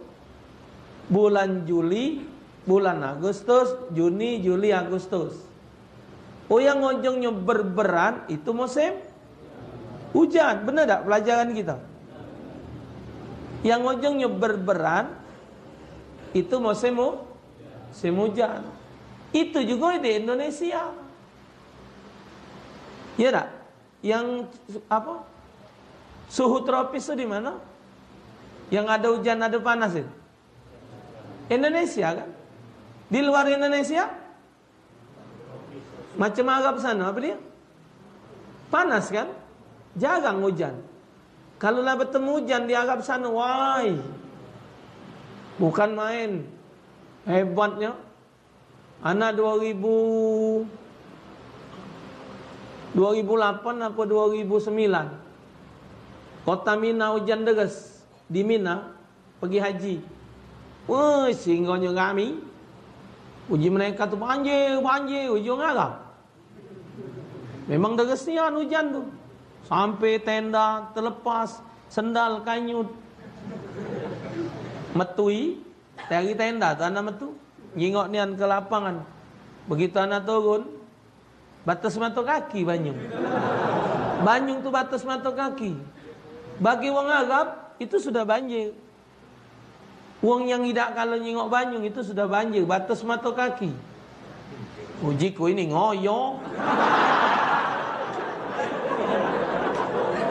bulan Juli, bulan Agustus, Juni, Juli, Agustus. Oh, yang ujungnya berberan itu musim hujan. Benar tak pelajaran kita? Yang ujungnya berberan itu musim hu-, musim hujan. Itu juga di Indonesia. Ya tak? Yang apa? Suhu tropis itu di mana? Yang ada hujan, ada panas itu. Indonesia kan? Di luar Indonesia? Macam Arab sana, apa dia? Panas kan? Jarang hujan. Kalau lah bertemu hujan di Arab sana, wai. Bukan main. Hebatnya. Anak dua ribu, dua ribu lapan apa dua ribu sembilan. Kota Mina hujan deres. Di Mina, pergi haji. Woi, singgonyo rami. Uji mereka tu banjir, banjir, uji Arab. Memang deres nian hujan tu. Sampai tenda terlepas, sendal kanyut. Metui, dari tenda tu anak metu. Nyingok nian ke lapangan. Begitu anak turun, batas mato kaki banyung. Banyung tu batas mato kaki. Bagi wong Arab, itu sudah banjir. Wong yang idak kalu nyingok banyung itu sudah banjir, batas mato kaki. Uji ku ini ngoyo.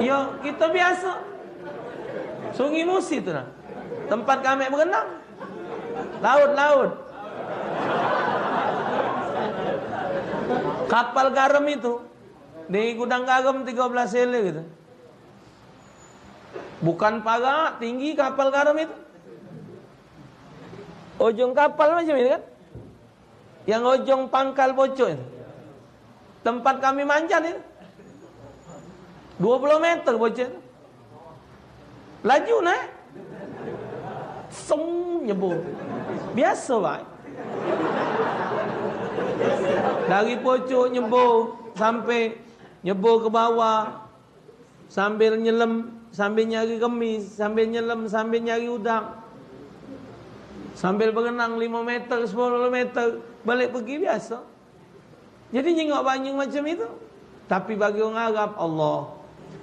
Yo, kita biasa. Sungai Musi tu nah. Tempat kami berenang. Laut, laut. Kapal garam itu di gudang garam tiga belas sele gitu. Bukan parak, tinggi kapal garam itu. Ujung kapal macam ini kan? Yang ujung pangkal pocok itu. Tempat kami manjat itu. Dua puluh meter pocok itu. Laju naik. Seng nyebur. Biasa bae. Dari pocok nyebur sampai nyebur ke bawah. Sambil nyelem, sambil nyari remis, sambil nyelem, sambil nyari udang. Sambil berenang lima meter, sepuluh meter, balik pergi biasa. Jadi nyingok banyung macam itu. Tapi bagi orang Arab, Allah.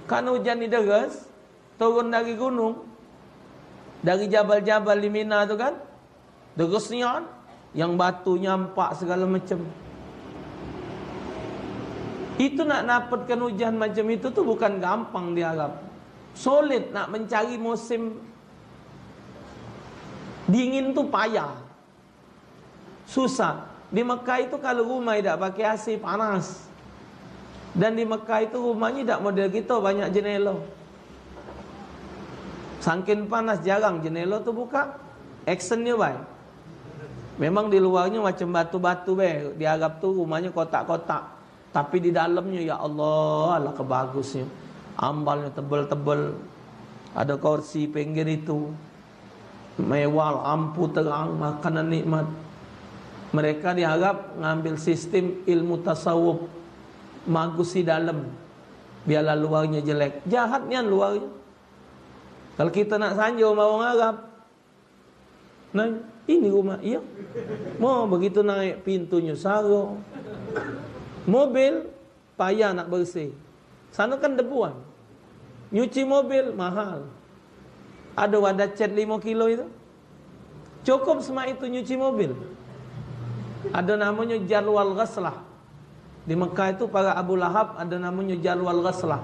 Kan hujan ni deres, turun dari gunung, dari jabal-jabal di Mina tu kan. Deres nian, yang batu nyampak segala macam. Itu nak dapatkan hujan macam itu tu bukan gampang di Arab. Sulit nak mencari musim dingin tu payah. Susah. Di Mekah itu kalau rumah idak pakai A C panas. Dan di Mekah itu rumahnya idak model kita banyak jendela. Sangkin panas jarang jendela tu buka. Actionnyo bae. Memang di luarnyo macam batu-batu bae. Di Arab tu rumahnyo kotak-kotak. Tapi di dalamnyo, ya Allah, alah kebagusnyo. Ambalnyo tebel-tebel. Ada kursi pinggir itu. Mewah, lampu terang, makanan nikmat. Mereka di Arab ngambil sistem ilmu tasawuf. Magusi dalam. Biarlah luarnyo jelek. Jahat nian luarnyo. Kalau kita nak sanjo sama orang Arab, nah, ini rumah, iya. Mau begitu naik pintunya saro. Mobil, payah nak bersih. Sana kan debuan. Nyuci mobil, mahal. Ada wadah cat lima kilo itu. Cukup semak itu nyuci mobil. Ada namanya jadwal ghaslah. Di Mekah itu para Abu Lahab ada namanya jadwal ghaslah.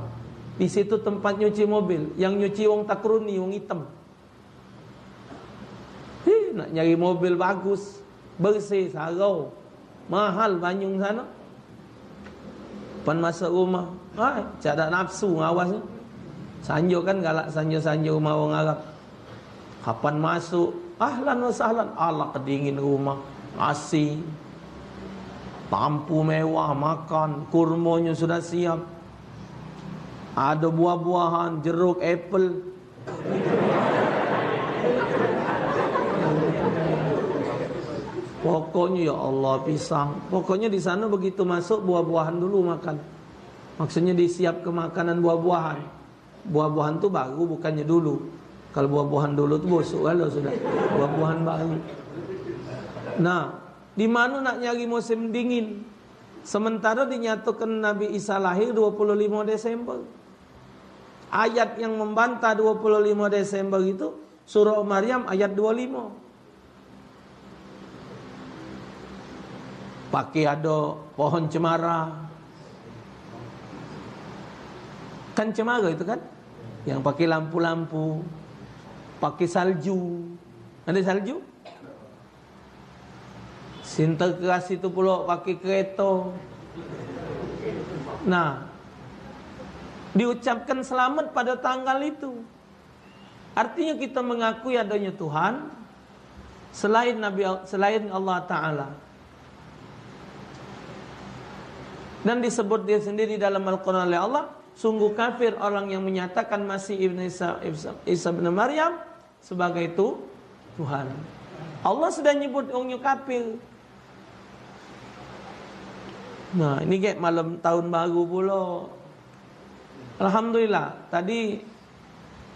Di situ tempat nyuci mobil. Yang nyuci wong takruni, wong hitam. Hih, nak nyari mobil bagus, bersih, sarau, mahal banyung sana. Pan masuk rumah, ah, cak dak nafsu ngawasnyo. Sanjo kan galak sanjo-sanjo rumah wong Arab. Kapan masuk, ahlan wa sahlan, alah kedingin rumah, A C, lampu mewah, makan, kurmonyo sudah siap. Ada buah-buahan, jeruk, apple. Pokoknya, ya Allah, pisang. Pokoknya di sana begitu masuk, buah-buahan dulu makan. Maksudnya disiap ke makanan buah-buahan. Buah-buahan tu baru, bukannya dulu. Kalau buah-buahan dulu tu busuk kalau sudah. Buah-buahan baru. Nah, di mana nak nyari musim dingin? Sementara dinyatakan Nabi Isa lahir dua puluh lima Desember. Ayat yang membantah dua puluh lima Desember itu surah Maryam ayat dua puluh lima. Pakai ada pohon cemara. Kan cemara itu kan? Yang pakai lampu-lampu, pakai salju. Ada salju? Sinterklas itu pula pakai kereta. Nah, diucapkan selamat pada tanggal itu. Artinya kita mengakui adanya Tuhan selain Nabi, selain Allah Taala. Dan disebut dia sendiri dalam Al-Quran oleh Allah, sungguh kafir orang yang menyatakan Masih ibn Isa, Isa, Isa bin Maryam sebagai tu Tuhan. Allah sudah nyebut orangnya kafir. Nah, ini gek malam tahun baru pula. Alhamdulillah, tadi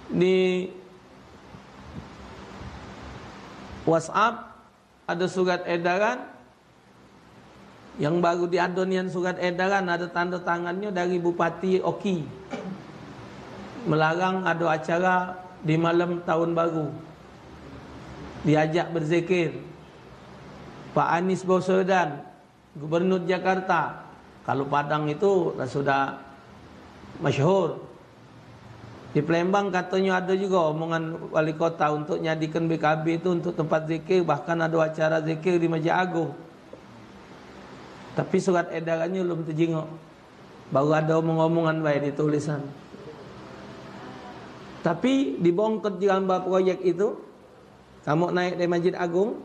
di WhatsApp ada surat edaran yang baru diado nian surat edaran, ada tanda tangannya dari Bupati Oki, melarang ada acara di malam tahun baru. Diajak berzikir. Pak Anies Baswedan, Gubernur Jakarta. Kalau Padang itu lah sudah masyhur. Di Palembang katanya ada juga omongan wali kota untuk nyadikan B K B itu untuk tempat zikir, bahkan ada acara zikir di Masjid Agung. Tapi surat edarannya belum terjenguk. Baru ada omong-omongan bae ditulisan. Tapi dibongkar gambar proyek itu, kamu naik dari Masjid Agung,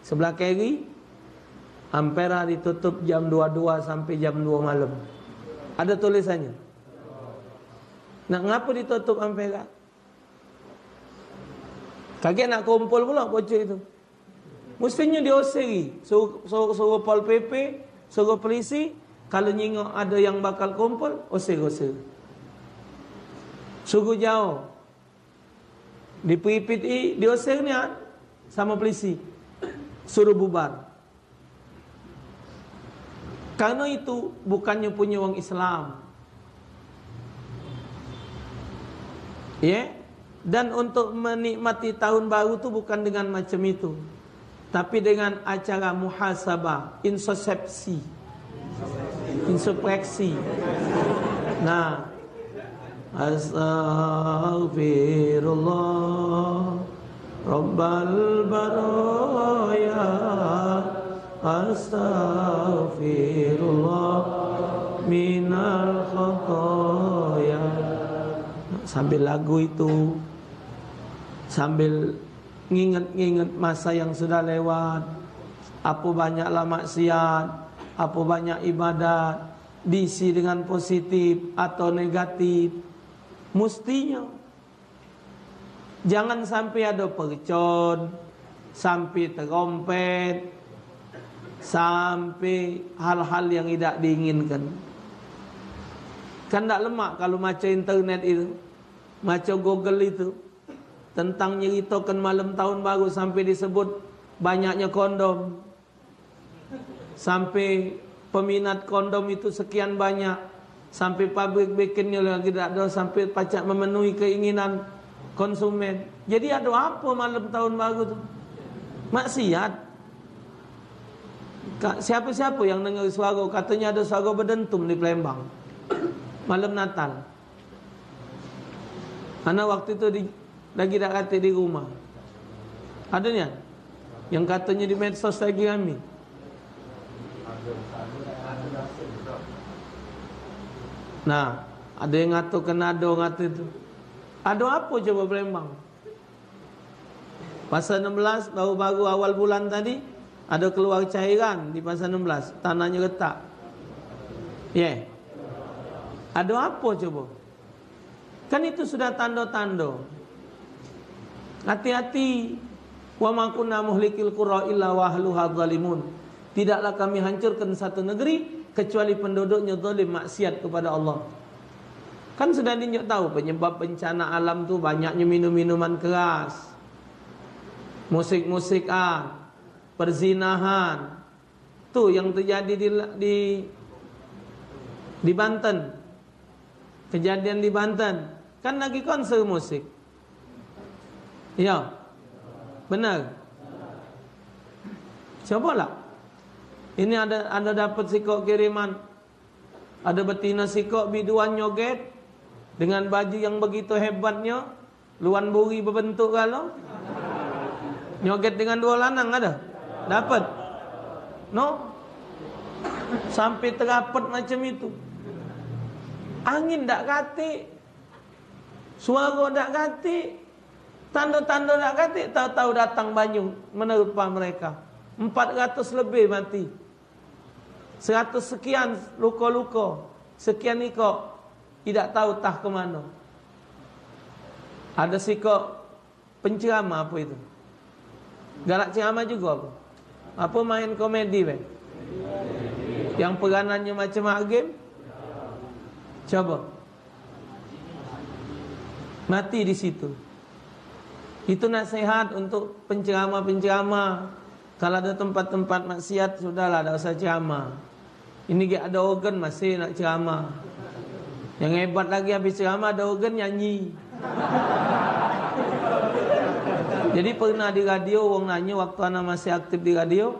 sebelah kiri, Ampera ditutup jam dua dua sampai jam dua malam. Ada tulisannya. Nak ngapa ditutup Ampera? Kagek nak kumpul pula bocah itu. Mestinya diusiri. Suruh, suruh, suruh Pol P P, suruh polisi, kalau nyingok ada yang bakal kumpul, usir, usir. Suruh jauh. Dipipiti, diusir nian sama polisi. Suruh bubar. Karena itu bukannya punya orang Islam. Ya? Dan untuk menikmati tahun baru tu bukan dengan macam itu. Tapi dengan acara muhasabah, introspeksi. Introspeksi. Nah, astaghfirullah rabbal baraya, astaghfirullah minal khataya. Sambil lagu itu, sambil Nginget-nginget masa yang sudah lewat, apo banyaklah maksiat, apo banyak ibadat, diisi dengan positif atau negatif. Mustinyo, jangan sampe ado percon, sampe terompet, sampe hal-hal yang idak diinginkan. Kan dak lemak kalu maco internet itu, maco Google itu, tentang nyeritokan malem tahun baru sampe disebut banyaknyo kondom. Sampe peminat kondom itu sekian banyak, sampe pabrik bikinnyo lagi dak ado, sampe pacak memenuhi keinginan konsumen. Jadi ado apo malem tahun baru tu? Maksiat. Ka-, siapo-siapo yang dengar suaro, katonyo ado suaro bedentum di Palembang malem Natal. Ana waktu tu di, lagi dak katek di rumah. Ado nian? Yang katonyo di medsos lagi rami. Nah, ado yang ngato kenado ngato itu. Ado apo coba Palembang? Pasar enam belas, baru-baru awal bulan tadi, ado keluar cairan di Pasar enam belas, tanahnyo retak. Ye. Ado apo coba? Kan itu sudah tando-tando. Hati-hati. "Wa ma kunna muhlikil qura illa wa ahluha zalimun." Tidaklah kami hancurkan satu negeri kecuali penduduknya zalim, maksiat kepada Allah. Kan sudah ninjuk tahu penyebab bencana alam tu banyaknya minum-minuman keras, musik-musikan, perzinahan. Tu yang terjadi di, di, di Banten. Kejadian di Banten. Kan lagi konser musik. Iya. Benar. Cobalah. Ini ada, ada dapat sikok kiriman. Ada betina sikok biduan nyoget dengan baju yang begitu hebatnya, luan buri bebentuk galo. Nyoget dengan dua lanang ada. Dapat. No. Sampai terapet macam itu. Angin dak katik. Suara dak katik. Tanda-tanda dak katik, tahu-tahu datang banyu menerpa mereka. Empat ratus lebih mati. Seratus sekian luka-luka. Sekian ikok idak tahu tah ke mano. Ada sikok penceramah apa itu? Galak ceramah juga apa? Apa main komedi be? Yang peranannya macam Agim? Coba. Mati di situ. Itu nasihat untuk penceramah-penceramah. Kalau ada tempat-tempat maksiat, sudahlah, dak usah ceramah. Ini gek ada organ masih nak ceramah. Yang hebat lagi, habis ceramah ada organ nyanyi. Jadi pernah di radio, wong nanya waktu ana masih aktif di radio,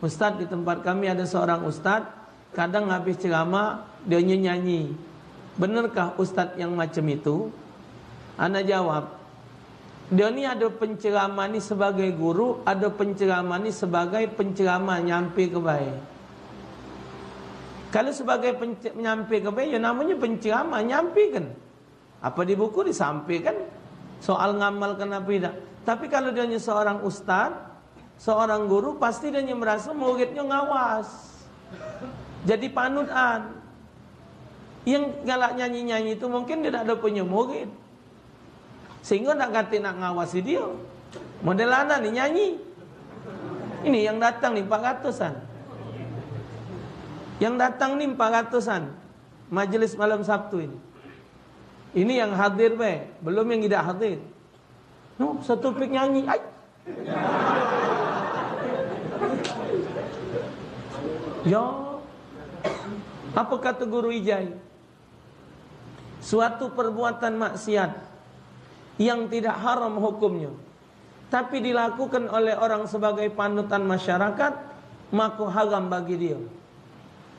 "Ustaz, di tempat kami ada seorang ustaz, kadang habis ceramah, dia nyanyi. Benerkah ustaz yang macam itu?" Ana jawab, dia ni ada penceramah ni sebagai guru, ada penceramah ni sebagai penceramah nyampe ke bae. Kalau sebagai pence-, nyampe ke bae, ya namanya penceramah, nyampe kan. Apa di buku disampaikan soal ngamalkan apa tidak. Tapi kalau dia ni seorang ustaz, seorang guru, pasti dia ni merasa muridnya ngawas. Jadi panutan. Yang galak nyanyi-nyanyi itu mungkin dia tak ada punya murid. Sehingga nak ganti nak ngawasi dia. Model anak ni nyanyi. Ini yang datang ni empat ratusan. Yang datang ni empat ratusan. Majelis malam Sabtu ini. Ini yang hadir be, belum yang tidak hadir. No, satu pik nyanyi. Ai. Ya. Apa kata guru Ijai? Suatu perbuatan maksiat yang tidak haram hukumnya, tapi dilakukan oleh orang sebagai panutan masyarakat, maka haram bagi dia.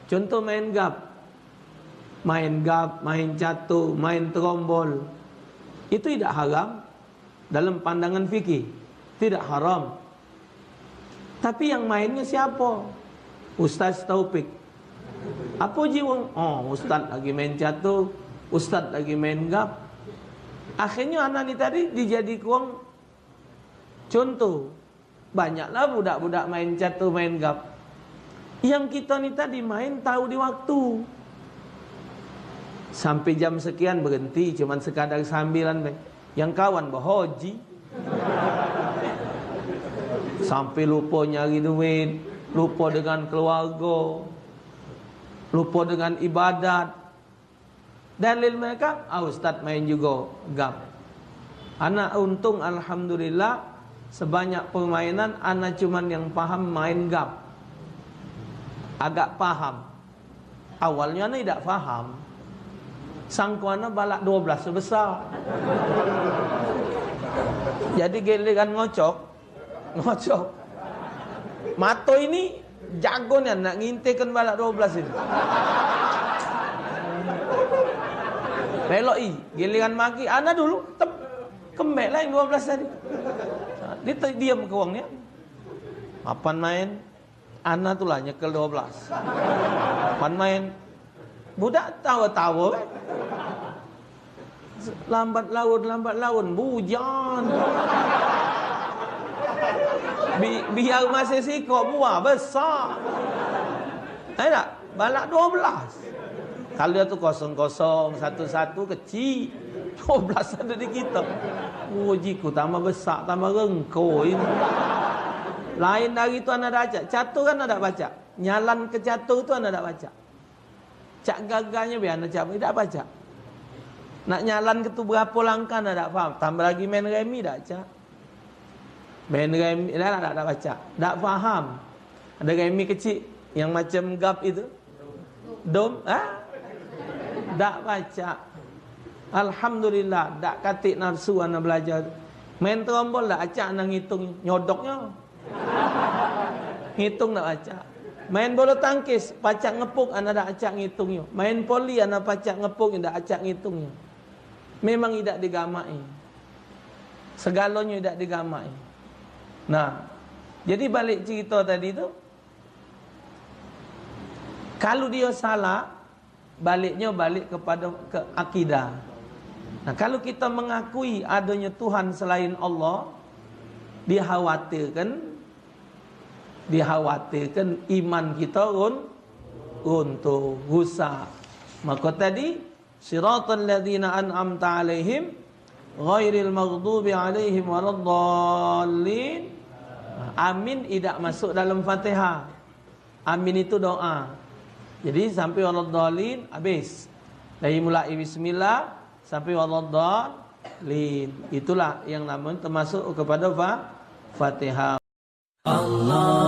Contoh main gap. Main gap, main catur, main terombol. Itu tidak haram dalam pandangan fikih. Tidak haram. Tapi yang mainnya siapa? Ustaz Taufik. Apa ji wong? Oh, ustaz lagi main catur, ustaz lagi main gap. Akhirnya anak ni tadi dijadi wong Contoh, banyaklah budak-budak main catur, main gap. Yang kita ni tadi main tahu di waktu. Sampai jam sekian berhenti, cuman sekadar sambilan be. Yang kawan behaji. Sampai lupa nyari duit, lupa dengan keluarga, lupa dengan ibadat. Dalil mereka, "Ah, ustaz main juga gap." Anak untung, alhamdulillah, sebanyak permainan, anak cuman yang paham main gap. Agak paham. Awalnya anak tidak paham. Sangko anak balak dua belas tu besar. Jadi giliran ngocok, ngocok. Mato ini jago nian nak ngintihkan balak dua belas ini. Belok i, giliran maki, anak dulu, tep, kembek lah yang dua belas tadi. Dia te-, diam ke wong ni. Apan main, anak tu lah nyekel dua belas. Apan main. Budak tawa-tawa, eh. Lambat laun, lambat laun, bujan. Bi-, biar masih sikok buah besar. Ada tak? Balak dua belas. Kalau dia tu kosong kosong, satu satu, kecil. Dua belas ada di kita. Oh, jiku tambah besar, tambah rengko ini. Lain dari tu anak dak pacak. Catur kan anak dak pacak. Nyalan ke catur tu anak dak pacak. Cak gaganyo be anak cak, dak pacak. Nak nyalan ke tu berapo langkah, nah, dak paham. Tambah lagi main remi, dak cak. Main remi, dak, dak, dak, dak pacak. Dak paham. Ada remi kecik yang macam gap itu. Dom, ha? Dak pacak. Alhamdulillah, dak katik nafsu anak belajar. Main terombol dak acak anak ngitung nyodoknyo. Ngitung dak pacak. Main bulu tangkis, pacak ngepuk, anak dak acak ngitungnyo. Main poli, anak pacak ngepuk, dak acak ngitungnyo. Memang idak digamai. Segalonyo idak digamai. Nah, jadi balik cerita tadi tu, kalu dio salah, baliknyo balik kepada, ke akidah. Nah, kalu kita mengakui adanya Tuhan selain Allah, dikhawatirkan, dikhawatirkan iman kita run-, runtuh, rusak. Maka tadi, "Siratal ladzina an'amta 'alaihim ghairil maghdubi 'alaihim waladdallin." Amin idak masuk dalam Fatihah. Amin itu doa. Jadi sampai waladdallin habis. Dari mulai bismillah sampai waladdallin. Itulah yang namanya termasuk kepada fa-, Fatihah. Allah